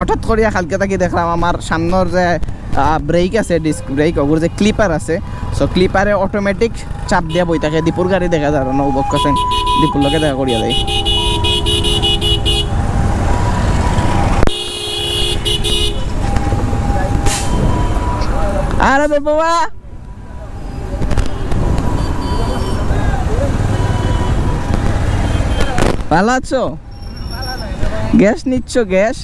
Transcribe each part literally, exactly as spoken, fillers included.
হঠাৎ করিয়া কালকে থাকি দেখলাম আমার সামনর যে, আহ, ব্রেক আছে, ডিস্ক ব্রেক, ওগুর যে ক্লিপার আছে, সো ক্লিপারে অটোমেটিক চাপ দিয়া বই থাকে। দীপুর গাড়ি দেখা যায় না, ও বক্কছেন দীপুর লগে দেখা করিয়া দেয়। আরে দে বাবা, ভালো আছো? গ্যাস নিচ্ছ, গ্যাস?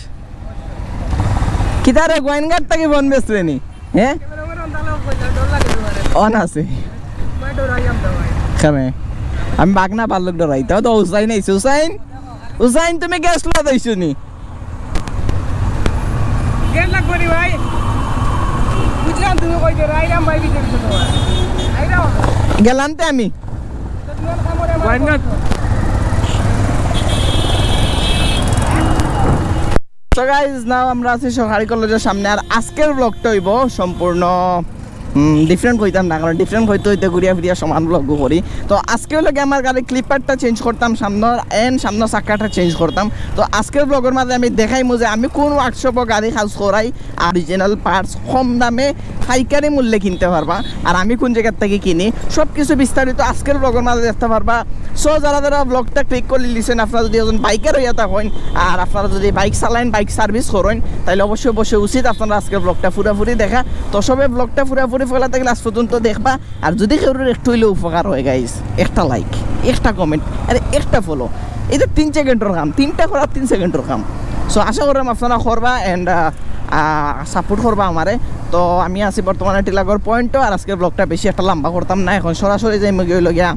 কিতারে গোয়াইনঘাট থাকি ফোন বেচলে নি? হ্যাঁ? অন আছে। কেনে? আমি বাগনা পারলুক ডরাই। তাও তো হুসাইন আইছে। হুসাইন, হুসাইন, তুমি গ্যাস লওয়া যাইছো নি? গ্যাস লাগবো নি ভাই? বুঝলাম তুমি কই যে রাইরাম ভাই বিজেপি তো তোমার। আইরাম। গেলাম তে আমি। তো তোমার কামড়ে আমার গোয়াইনঘাট। তো গাইজ, নাও আমরা আছি সরকারি কলেজের সামনে। আর আজকের ব্লগটা হইব সম্পূর্ণ ডিফারেন্ট কইতাম না, কারণ ডিফারেন্ট হইতে হইতে ঘুরিয়া ফিরিয়া সমান ব্লগ করি। তো আজকে হইলো গিয়া আমার গাড়ির ক্লিপারটা চেঞ্জ করতাম সামনর, এন্ড সামনর চাক্কাটা চেঞ্জ করতাম। তো আজকের ব্লগের মাঝে আমি দেখাইমু যে আমি কোন ওয়ার্কশপো গাড়ি কাজ করাই, অরিজিনাল পার্টস কম দামে পাইকারি মূল্যে কিনতে পারবা, আর আমি কোন জায়গার থেকে কিনি, সব কিছু বিস্তারিত আজকের ব্লগের মাঝে দেখতে পারবা। সো যারা যারা ব্লগটা ক্লিক করে লিছেন, আপনারা যদি একজন বাইকার হইয়া থাকেন আর আপনারা যদি বাইক চালাইন, বাইক সার্ভিস করেন, তাহলে অবশ্যই অবশ্যই উচিত আপনারা আজকের ব্লগটা পুরাপুরি দেখা। তো সবে ব্লগটা পুরাপুরি ফেলাতে গেলে আজ পর্যন্ত দেখবা। আর যদি কেউর একটু হইলেও উপকার হয় গাইস, একটা লাইক, একটা কমেন্ট, আরে একটা ফলো, এটা তিন সেকেন্ডের কাম, তিনটা করার তিন সেকেন্ডের কাম। সো আশা করলাম আপনারা করবা এন্ড সাপোর্ট করবা আমারে। তো আমি আছি বর্তমানে টিলাগড় পয়েন্টও। আর আজকে ব্লগটা বেশি একটা লম্বা করতাম না, এখন সরাসরি যাইমু গিয়া হইলো গিয়া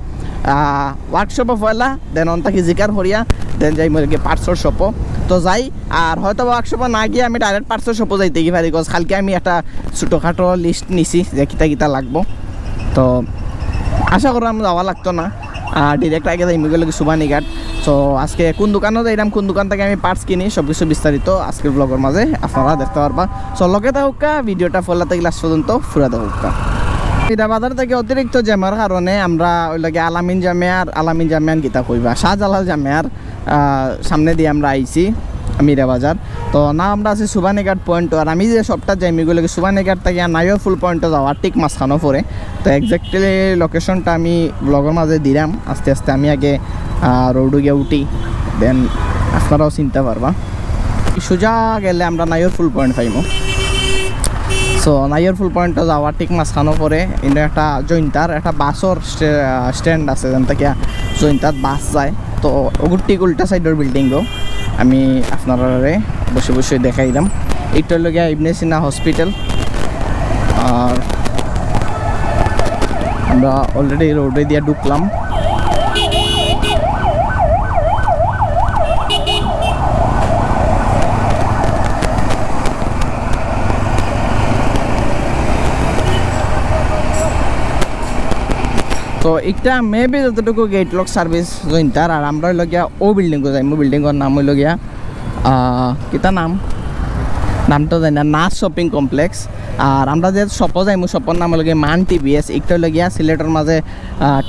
ওয়ার্কশপো পয়লা, দেন অন থাকি জিকার করিয়া দেন যাইমু গিয়া পার্টসর শপো। তো যাই, আর হয়তো ওয়ার্কশপো না গিয়া আমি ডাইরেক্ট পার্টসর শপো যাইতে কি পারি, কজ কালকে আমি একটা ছোটোখাটো লিস্ট নিছি যে কিতা কিতা লাগবো। তো আশা করলাম যাওয়া লাগতো না, আর ডাইরেক্ট আগে যাইমু গেলে সুবানীঘাট। তো আজকে কোন দোকানো যাইলাম, কোন দোকান থেকে আমি পার্টস কিনি, সব কিছু বিস্তারিত আজকের ব্লগের মাঝে আপনারা দেখতে পারবা। তো লগে থাকুক্কা, ভিডিওটা ফেলাতে গেলে আজ পর্যন্ত পুরা দেখুক্কা। মীরা বাজার থেকে অতিরিক্ত জ্যামের কারণে আমরা হইলো গিয়া আলামিন জামিয়ার, আলামিন জামিয়ান কিতা কইবা, শাহজালাল জামিয়ার আহ, সামনে দিয়ে আমরা আইছি মীরা বাজার। তো না, আমরা আছি সুবানীঘাট পয়েন্টও, আর আমি যে শপটা যাইমু গেলে সুবানীঘাট থেকে নায়রপুল পয়েন্টও যাওয়া ঠিক মাঝখানো পড়ে। তো এক্স্যাক্টলি লোকেশনটা আমি ব্লগের মাঝে দিলাম আস্তে আস্তে। আমি আগে রোডো গিয়া উঠি, দেন আপনারাও চিনতে পারবা। সোজা গেলে আমরা নায়রপুল পয়েন্ট পাইমু। সো নায়রপুল পয়েন্টও যাওয়া ঠিক মাঝখানো পড়ে। ইনো একটা জৈন্তার একটা বাসর স্টে-, আহ, স্ট্যান্ড আছে, যেন থেকে জৈন্তাত বাস যায়। তো ওগুর ঠিক উল্টা সাইডের বিল্ডিংও আমি আপনারারে বসে বসে দেখাইলাম। এটা হইলো গিয়া ইবনে সিনা হসপিটাল। আর আমরা অলরেডি রোডে দিয়া ঢুকলাম। তো একটা মেবি যতটুকু গেট লক সার্ভিস জৈন্তার, আর আমরা হইলো গিয়া ও বিল্ডিংও যাইমু। বিল্ডিংর নাম হইলো গিয়া, আহ, কিতা নাম, নামটা জানি না, নাস শপিং কমপ্লেক্স। আর আমরা যে শপো যাইমু, শপর নাম হইলো গিয়া মান টিভিএস। একটা হইলো গিয়া সিলেটর মাঝে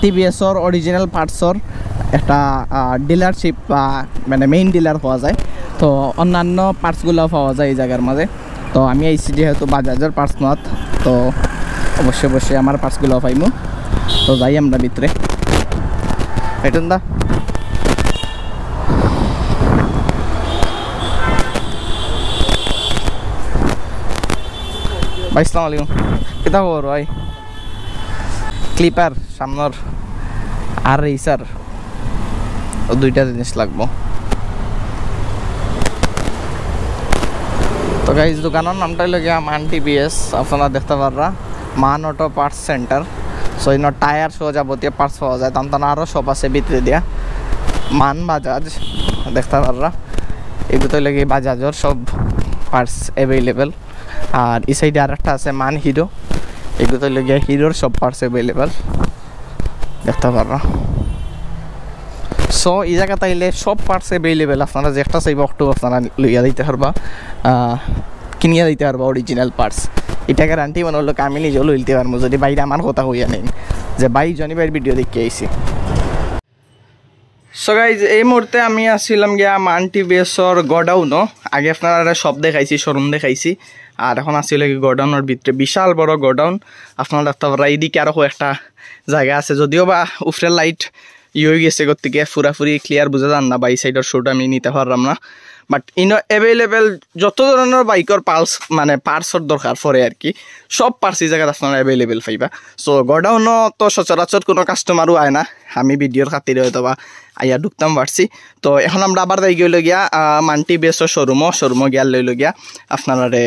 টিভিএসর অরিজিনাল পার্টসর একটা ডিলারশিপ বা মানে মেইন ডিলার পাওয়া যায়। তো অন্যান্য পার্টসগুলো পাওয়া যায় এই জায়গার মাঝে। তো আমি আইছি যেহেতু বাজাজর পার্টস নেওয়াত, তো অবশ্যই অবশ্যই আমার পার্টসগুলো পাইমু। তো যাই আমরা ভিতরে। এটা দা ভাই, আসসালামু আলাইকুম। কিতা খবর ভাই? ক্লিপার সামনর আর রেসার, ও দুইটা জিনিস লাগবো। তো গাইজ, দোকানর নামটা হইলো গিয়া মান টিভিএস, আপনারা দেখতে পাররা মান অটো পার্টস সেন্টার। সো ইনো টায়ার সহ যাবতীয় পার্টস পাওয়া যায়। তান তান আরও শপ আছে ভিতরে দিয়া, মান বাজাজ দেখতে পাররা। এগুলো তো হইলো গিয়া বাজাজর সব পার্টস অ্যাভেলেবল। আর এই সাইডে আর একটা আছে মান হিরো, এগুলো তো হইলো গিয়া হিরোর সব পার্টস অ্যাভেলেবল দেখতে পাররা। সো এই জায়গাত আইলে সব পার্টস অ্যাভেলেবল, আপনারা যে একটা চাইবা অটো আপনারা লইয়া দিতে পারবা, আহ, কিনিয়া দিতে পারবা অরিজিনাল পার্টস। এটা গ্যারান্টি মনে হলো আমি নিজেও লইতে পারবো যদি বাইরে আমার কথা হইয়া নেই যে ভাই জনি ভাইর ভিডিও দেখে আইছি। সো গাইজ, এই মুহূর্তে আমি আছিলাম গিয়া মান টিভিএসর গোডাউনও। আগে আপনারারে সব দেখাইছি, শোরুম দেখাইছি, আর এখন আছি লাগি গোডাউনর ভিতরে। বিশাল বড় গোডাউন, আপনারা দেখতা পাররা। এইদিকে আরো কয়েকটা জাগা আছে, যদিও বা উপরে লাইট ইয়ে হয়ে গেছে, গতিকে পুরাপুরি ক্লিয়ার বোঝা যার না, বা এই সাইডর শট আমি নিতে পারলাম না। বাট ইনো অ্যাভেলেবল যত ধরনের বাইকর পার্টস, মানে পার্টসর দরকার পড়ে আর কি, সব পার্টস এই জাগাত আপনারা অ্যাভেলেবল পাইবা। সো গোডাউনও তো সচরাচর কোনো কাস্টমারও আয় না, আমি ভিডিওর খাতিরে হয়তো বা আইয়া ঢুকতাম পারছি। তো এখন আমরা আবার যাই গিয়া লই গিয়া মান টিভিএসর শোরুমও, শোরুমও গিয়া লই লই গিয়া আপনারারে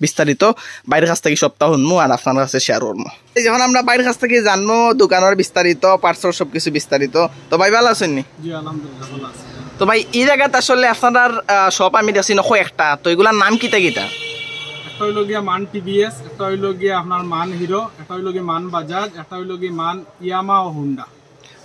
বিস্তারিত বাইরের কাছ থেকে সবটা শুনমু আর আপনার কাছে শেয়ার করমু। এই যখন আমরা বাইরের কাছ থেকে জানমু দোকানের বিস্তারিত, পার্টসর সব কিছু বিস্তারিত। তো ভাই, ভালা আছইন নি? জি, আলহামদুলিল্লাহ, ভালা আছি। তো ভাই, এই জাগাত আসলে আপনারার শপ আমি দেখছি না কয়েকটা, তো এগুলার নাম কিতা কিতা? একটা হইলো গিয়া মান টিভিএস, একটা হইলো গিয়া আপনার মান হিরো, একটা হইলো গিয়া মান বাজাজ, একটা হইলো গিয়া মান ইয়ামা ও হুন্ডা।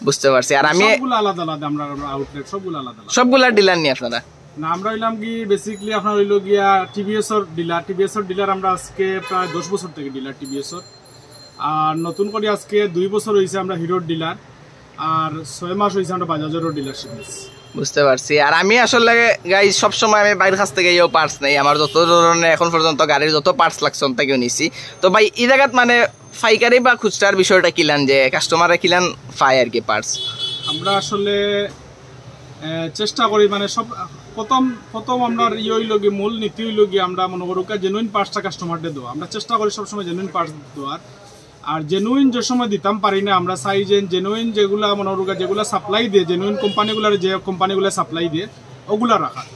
বুঝতে পারছি। আর আমি সবগুলা আলাদা আলাদা, আমরা আউটলেট সবগুলা আলাদা আলাদা। সবগুলা ডিলার নি আপনারা? না, আমরা হইলাম কি বেসিক্যালি আপনার হইলো গিয়া টিভিএস এর ডিলার। টিভিএস এর ডিলার আমরা আজকে প্রায় দশ বছর থেকে ডিলার টিভিএস এর। আর নতুন করে আজকে দুই বছর হইছে আমরা হিরোর ডিলার, আর ছয় মাস হইছে আমরা বাজাজেরও ডিলারশিপ নিছি। বুঝতে পারছি। আর আমি আসলে গাইজ সবসময় আমি বাইরের কাছ থেকে ইয়েও পার্টস নেই, আমার যত ধরনের এখন পর্যন্ত গাড়ির যত পার্টস লাগছে অন থাকিও নিছি। তো ভাই, এই জাগাত মানে পাইকারি বা খুচরার বিষয়টা কিলান, যে কাস্টমারে কিলান পায় আর কি পার্টস? আমরা আসলে আহ, চেষ্টা করি মানে সব প্রথম প্রথম আমরা ইয়ে হইলো গিয়ে মূল নীতি হইলো গিয়ে আমরা মনে করুক জেনুইন পার্টসটা কাস্টমারদের দেওয়া। আমরা চেষ্টা করি সবসময় জেনুইন পার্টস দেওয়ার। আর জেনুইন যে সময় দিতাম পারি না, আমরা চাই যে জেনুইন যেগুলা মনে করুক যেগুলা সাপ্লাই দিয়ে, জেনুইন কোম্পানিগুলার যে কোম্পানিগুলা সাপ্লাই দিয়ে ওগুলা রাখার,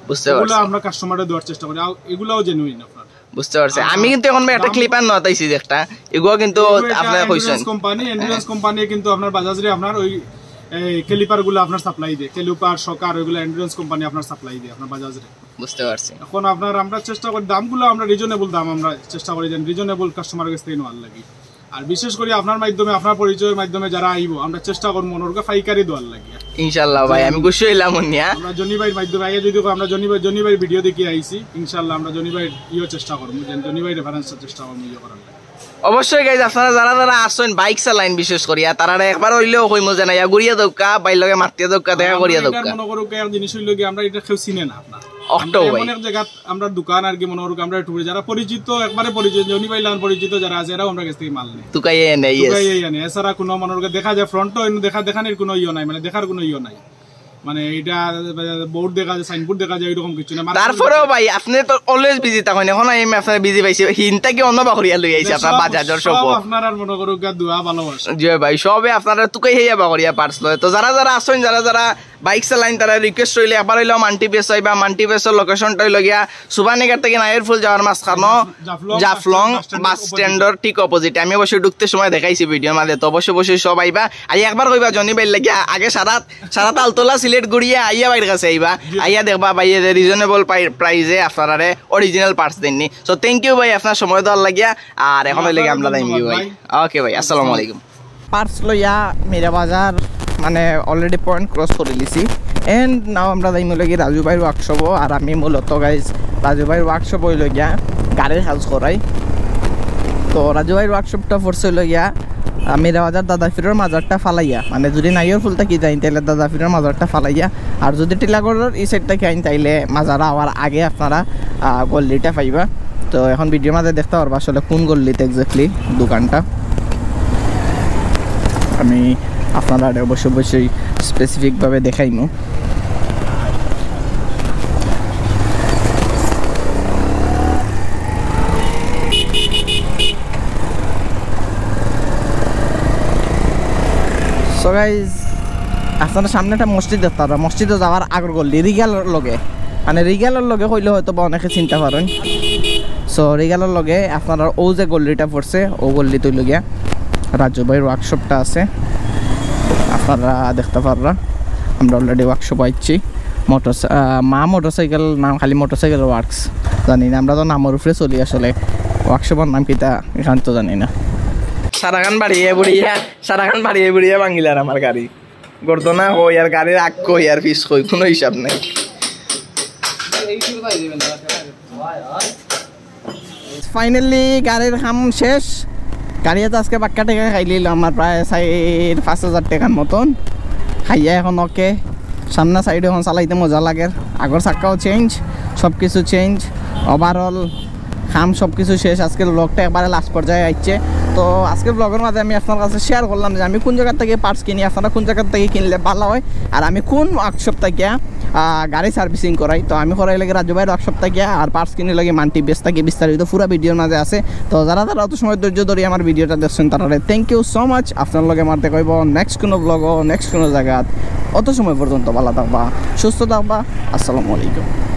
বুঝতে ওগুলা পারছি। আমরা কাস্টমারে দেওয়ার চেষ্টা করি। আর এগুলাও জেনুইন আপনার। বুঝতে পারছি। আর আমি কিন্তু এখন একটা দাম ক্লিপার নতাইছি যে একটা, এগুলো কিন্তু এগুলো এটা আপনারা কইছেন। এন্ডুরেন্স কোম্পানি, এন্ডুরেন্স কোম্পানি কিন্তু আপনার বাজাজরে আপনার ওই এই ক্যালিপার গুলো আপনার সাপ্লাই দেয়, ক্যালিপার, শকার, ওইগুলো এন্ডুরেন্স কোম্পানি আপনার সাপ্লাই দেয় আপনার বাজাজরে। বুঝতে পারছি। এখন আপনার আমরা চেষ্টা করি দামগুলো আমরা রিজনেবল দাম আমরা চেষ্টা করি যেন রিজনেবল কাস্টমারের কাছ থেকে নেওয়ার লাগি। আর বিশেষ করে আপনার মাধ্যমে, আপনার পরিচয়ের মাধ্যমে যারা আইবো, আমরা চেষ্টা করবো মনোরকে পাইকারি দেওয়ার লাগি। ইনশাল্লাহ ভাই, আমি খুশি হইলাম হুনিয়া। আমরা জনি ভাইর মাধ্যমে আগে যদি কই, আমরা জনি ভাই, জনি ভাইর ভিডিও দেখি আইছি, ইনশাল্লাহ আমরা জনি ভাইর ইয়েও চেষ্টা করবো, যেন জনি ভাই রেফারেন্সটা চেষ্টা করবো ইয়ে করার লাগি। অবশ্যই গাইজ, আপনারা যারা যারা আসছেন বাইক চালাইন বিশেষ করিয়া, তারা একবার হইলেও কইমু যে না, ইয়া ঘুরিয়া দৌকা, বাইর লগে মাতিয়া দৌকা, দেখা আমরা করিয়া এটা দৌকা। মনে করুক এক জিনিস হইলো কি, আমরা এটা কেউ চিনে না আপনার। অক্টো আমরা ভাই। এমন এক জায়গা আমরা দোকান আর কি মনে করুক, আমরা একটু যারা পরিচিত, একবারে পরিচিত, জনি ভাই লান পরিচিত যারা আছে, এরাও আমরা কাছ থেকে মাল নেই। তুকাইয়ে এনে, yes। তুকাইয়ে এনে। এছাড়া কোনো মনে করুক দেখা যায় ফ্রন্টও এনে দেখা, দেখানির কোনো ইয়ে নাই, মানে দেখার কোনো ইয়ে নাই। মানে এটা বোর্ড দেখা যায়, সাইনবোর্ড দেখা যায়, এরকম কিছু না। মানে তারপরেও ভাই, আপনি তো অলওয়েজ বিজি থাকেন, এখন আমি আপনার বিজি পাইছি, হিনতা কি অন্য বাকরিয়া লই আইছে আপনার সব, বাজাজর সব সব। আপনার আর মনে করুক গা দোয়া ভালোবাসা। জি ভাই, সবে আপনারা তুকাই হেয়া বাকরিয়া পার্টস লয়। তো যারা যারা আসছেন, যারা যারা বাইক চালাইন, তারা রিকোয়েস্ট রইলে একবার হইলো মান টিভিএস আইবা। মান টিভিএসর লোকেশনটা হইলো গিয়া সুবানীঘাট থেকে নাইরপুল যাওয়ার মাঝখানো জাফলং জাফলং বাস স্ট্যান্ডের বাস স্ট্যান্ডর ঠিক অপোজিটে। আমি অবশ্যই ঢুকতে সময় দেখাইছি ভিডিওর মাঝে, তো অবশ্যই অবশ্যই সব আইবা। আর একবার কইবা জনি ভাইর লাগিয়া আগে সারা সারা তালতলা সিলেট ঘুরিয়া আইয়া ভাইর কাছে আইবা, আইয়া দেখবা ভাইয়ে যে রিজনেবল প্রাইজে আপনারারে অরিজিনাল পার্টস দেননি। So thank you ভাই আপনার সময় দেওয়ার লাগিয়া। আর এখন হইলে কি আমরা যাইমু ভাই। ওকে ভাই, আসসালামু আলাইকুম। পার্টস লইয়া মীরা বাজার মানে অলরেডি পয়েন্ট ক্রস করে লিছি। এন্ড নাও আমরা যাইমু লাগি রাজু ভাইর ওয়ার্কশপও। আর আমি মূলত গাইজ রাজু ভাইর ওয়ার্কশপ হইল গিয়া গাড়ির কাজ করাই। তো রাজু ভাইর ওয়ার্কশপটা পড়ছে হইল গিয়া আহ, মীরা বাজার দাদাফিরর মাজারটা ফালাইয়া, মানে যদি নাইরপুল থাকি যাইন তাইলে দাদাফিরর মাজারটা ফালাইয়া, আর যদি টিলাগড়র এই সাইড থাকি আইন তাইলে মাজার আওয়ার আগে আপনারা আহ, গল্লিটা পাইবা। তো এখন ভিডিওর মাঝে দেখতে পারবা আসলে কোন গল্লিতে এক্স্যাক্টলি দোকানটা। আমি আপনারা অবশ্যই অবশ্যই স্পেসিফিকভাবে দেখাইমু। So guys, আপনারা সামনে একটা মসজিদ দেখতে পারবা, মসজিদে যাওয়ার আগর গল্লি রিগালর লগে, মানে রিগালর লগে কইলে হয়তো বা অনেকে চিনতা পারেন। সো রিগালর লগে আপনারা ও যে গল্লিটা পড়ছে, ও গল্লি তুই লগিয়া রাজু ভাইর ওয়ার্কশপটা আছে, আপনারা দেখতে পাররা। আমরা অলরেডি ওয়ার্কশপ আইছি। মোটর মা মোটরসাইকেল নাম খালি মোটরসাইকেল ওয়ার্কস জানি না, আমরা তো নামের উপরে চলি আসলে। ওয়ার্কশপর নাম কিতা এখান তো জানি না। সারাখান বাড়িয়ে বুড়িয়া, সারাখান বাড়িয়ে বুড়িয়া ভাঙিলার আমার গাড়ি। গর্দনা কই আর গাড়ির আগ কই আর পিছ কই, কোনো হিসাব নাই। ফাইনালি গাড়ির কাম শেষ। গাড়িয়ে তো আজকে বাক্কা টেকা খাইলিল আমার, প্রায় চাইর পাঁচ হাজার টেকার মতন। খাইয়া এখন ওকে। সামনে সাইডে এখন চালাইতে মজা লাগের। আগর চাক্কাও চেঞ্জ, সব কিছু চেঞ্জ, ওভারঅল কাম সব কিছু শেষ। আজকের ব্লগটা একবারে লাস্ট পর্যায়ে আইছে। তো আজকের ব্লগর মাঝে আমি আপনার কাছে শেয়ার করলাম যে আমি কোন জায়গা থেকে পার্টস কিনি, আপনারা কোন জায়গা থেকে কিনলে ভালো হয়, আর আমি কোন ওয়ার্কশপ থেকে, আহ, গাড়ি সার্ভিসিং করাই। তো আমি করাই লাগে রাজু ভাইর ওয়ার্কশপ থেকে, আর পার্টস কিনি লাগে মান্টি বেস থেকে। বিস্তারিত পুরো ভিডিওর মাঝে আছে। তো যারা যারা অত সময় ধৈর্য ধরে আমার ভিডিওটা দেখছেন, তারা থ্যাংক ইউ সো মাচ। আপনার লগে আমার দেখা হইব নেক্সট কোনো ব্লগও, নেক্সট কোনো জায়গাত। অত সময় পর্যন্ত ভালো থাকবা, সুস্থ থাকবা। আসসালামু আলাইকুম।